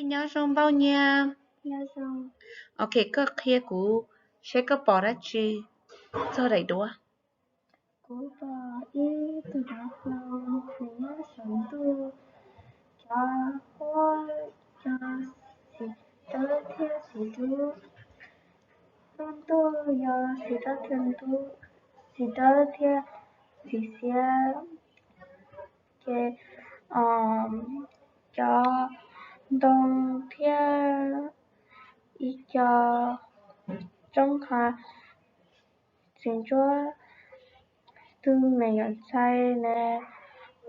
Nyob zoo Npauj Nyiag. Ok, koj qhia kuv seb koj pom dab tsi txog daim duab. Kuv pom ib tug dav hlau nws nyob saum ntuj, cov huab cov xim dawb thiab xim dub. Lub ntuj yog xim dawb thiab dub, xim dawb thiab xim xiab. Ces cov ntoo thiab ib co roob hav txiv ntsuab. Tus me nyuam ntxhais nws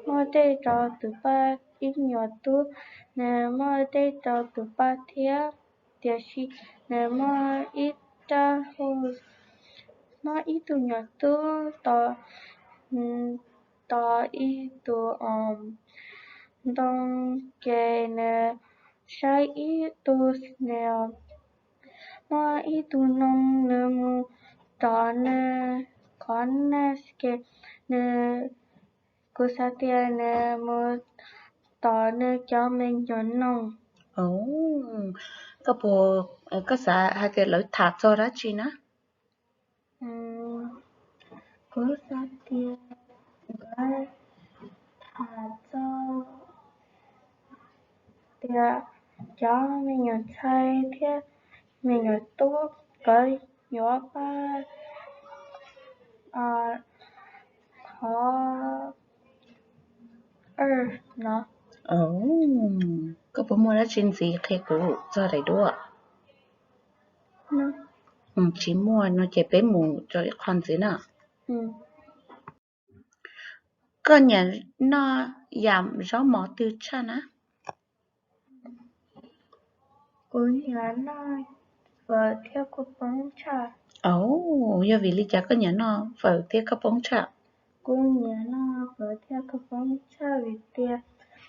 muaj dej rau tus paj, ib nyuam tub nws muaj dej rau tus paj thiab, tiam sis nws muaj ib rab hau, muaj ib tug nyuam tub tos, tos ib tug ntoo, ces nws saib ib tug snail, muaj ib tug noog nws mus tom nws qhov nas, ces nws, kuv xav tias nws mus tom nws cov me nyuam noog. Koj puas, koj xav hais tias lawv tham txog dab tsi na? Kuv xav tias nkawd tham txog tias cov me nyuam ntxhais thiab me nyuam tub nkawd yuav pab qhov no. Koj puas muaj dab tsi ntxiv qhia kuv txog daim duab? Tsis muaj no ces peb mus rau ib qho ntxiv na. Koj nyiam noj yam zaub mov twg tshaj na? Kuv nyiam noj fawm thiab kua poob tshaj. Yog vim li cas koj nyiam noj fawm thiab kua poob tshaj? Kuv nyiam noj fawm thiab kua poob tshaj vim tias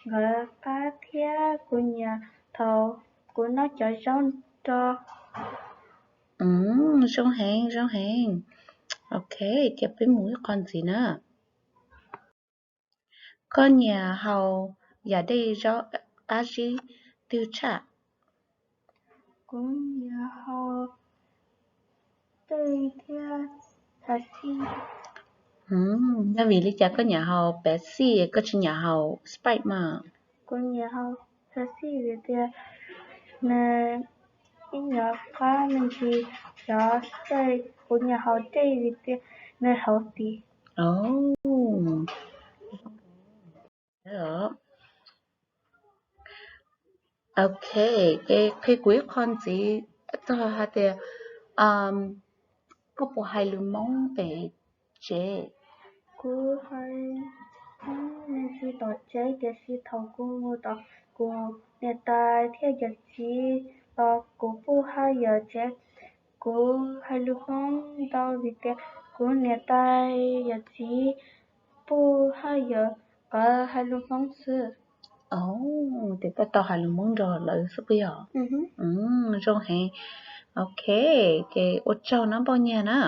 nkawd qab thiab kuv nyiam thaum kuv noj cov zaub nrog. Zoo heev, zoo heev. Ok, ces peb mus ib qho ntxiv na. Koj nyiam haus yam dej zaub qab zib twg tshaj? Kuv nyiam haus dej thiab Pepsi. Yog vim li cas koj nyiam haus Pepsi, koj tsis nyiam haus Sprite mas? Kuv nyiam haus Pepsi vim tias nws ib nyuag qab me ntsis cov Sprite. Kuv nyiam haus dej vim tias nws healthy. Ok, ces qhia kuv ib qho ntxiv txog hais tias koj puas hais lus Hmoob pem tsev? Kuv hais Hmoob me ntsis tom tsev, tiam sis thaum kuv mus tom kuv niam tais thiab yawm txiv los kuv puj haj yam tsev. Kuv hais lus Hmoob ntau vim tias kuv niam tais yawm txiv puj haj yam nkawd hais lus Hmoob xwb. Ces koj tau hais lus Hmoob nrog lawv xwb puas yog? Zoo heev. Ok, ces ua tsaug na Npauj Nyiag na.